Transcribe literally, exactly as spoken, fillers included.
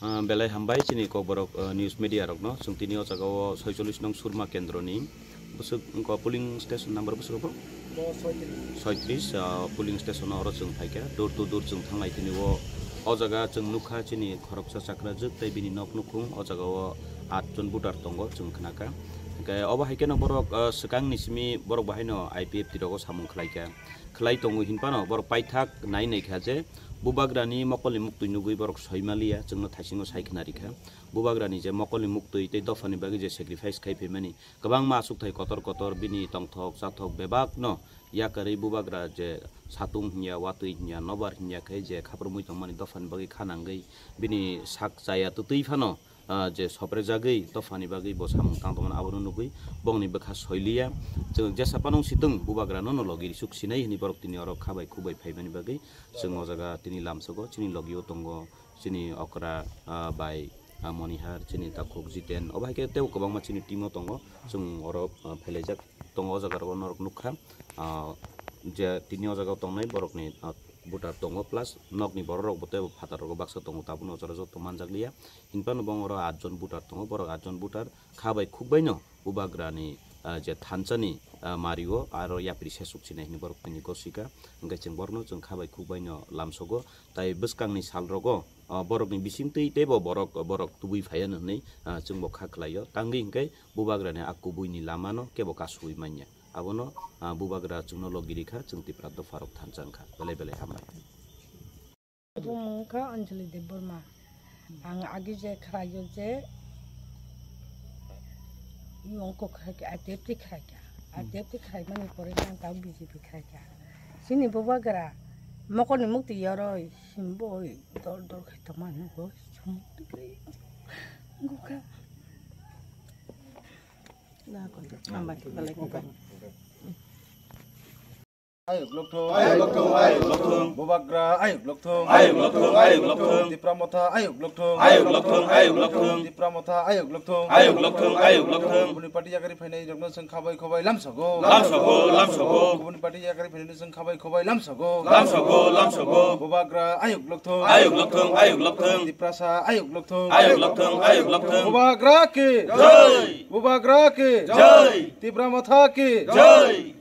Ah, belai hambai chini Kokborok, ah, news media rokno. Chwng tini o jaga o soicholish nong Surma kendroni bwswk wngkha polling station number bwswk bo? Bo soitrish. Soitrish, ah, polling station o oro chwng phaikha. Door to door chwng thanglai tini o, o jaga chwng nukha chini khoroksa chakrajwk tei bini nok nukhung o jaga o atjon voter tongo chwng khnakha. Hwnkhe obo hai kheno borok, ah, swkangni simi borok bahaino I P F T rogo samung khlaikha. Khlai tongo hinphano borok paithak nai nai kha je bubagrani mokolni muktwi nugwi borok soimaliya, chwngno thaisingo sai khna rikha. Bubagrani je mokolni muktwi tei dophani bagwi je sacrifice khai phaimani, kwbangma achukthai kotor kotor bini tongthok chathok bebakno yakarwi bubagra je satung hinya, watwi hinya, nobar hinya khe je khaprumwi tongmani dophani bagwi kha nangwi bini sak chaya twtwi phano, ah, je soprejagwi dophani bagwi bo samung tang tongmani abono nugwi bongni bwkha soiliya. Chwng jesa panung situng bubagrano no logi risuk sinai hwnwi borok tini oro kha bai khuk bai phaimani bagwi chwng o jaga tini lamsogo chini logio tongo chini okra, ah, bai, ah, monihar chini takhuk Jiten obo hai khe tei kwbangma chini team o tongo chwng oro, ah, phailaijak tongo o jaga rogo norok nukha, ah, je tini o jaga tongnai borokni, ah, voter tongo plus nokni borok rok bo tei phatar rogo baksa tongo tabukno o jaga joto manjakliya. Hinphano bo oro atjon voter tongo, borok atjon voter kha bai khuk baino bubagrani, ah, je thansani, ah, mario aro yapri sesuk sinai hinwi borok tini gosika. Hwnkhe chwng borokno chwng kha bai khuk baino lamsogo. Tai bwskangni salrogo, ah, borokni bisingtwi teibo borok, borok tubui phaiya hwnwi, ah, chwngbo kha khlaio. Tangwi hwnkhe bubagrani a kubuini lamano kebo kasui manya. Abono, ah, bubagra chwngno logi rikha, chwng Tipra dopharok thansa wngkha. Belai belai hambai. Bumung wngkha Anjali Debbarma. Ang agi je khwlaio je yongko khwlaikha, I P F T khwlaikha. I P F T khwlaimani pore ang tau B J P khwlaikha. Chini bubagra mokolni mukti yoroi, himboi dol dol khai tongma nugo, chumui twi gukha. Hambai, belai hambai. Ayuk lokthung. Ayuk lokthung, ayuk lokthung. Bubagra ayuk lokthung. Ayuk lokthung, ayuk lokthung. Tipra motha ayuk lokthung. Ayuk lokthung, ayuk lokthung. Tipra motha ayuk lokthung. Ayuk lokthung, ayuk lokthung. Kubuni party yakari phainai rokno chwng khabai khobai lamsogo. Lamsogo, lamsogo. Kubuni party yakari phainai chwng khabai khobai lamsogo. Lamsogo, lamsogo. Bubagra ayuk lokthung. Ayuk lokthung, ayuk lokthung. Tiprasa ayuk lokthung. Ayuk lokthung, ayuk lokthung. Bubagra ki jai. Bubagra ki jai. Tipra motha ki jai.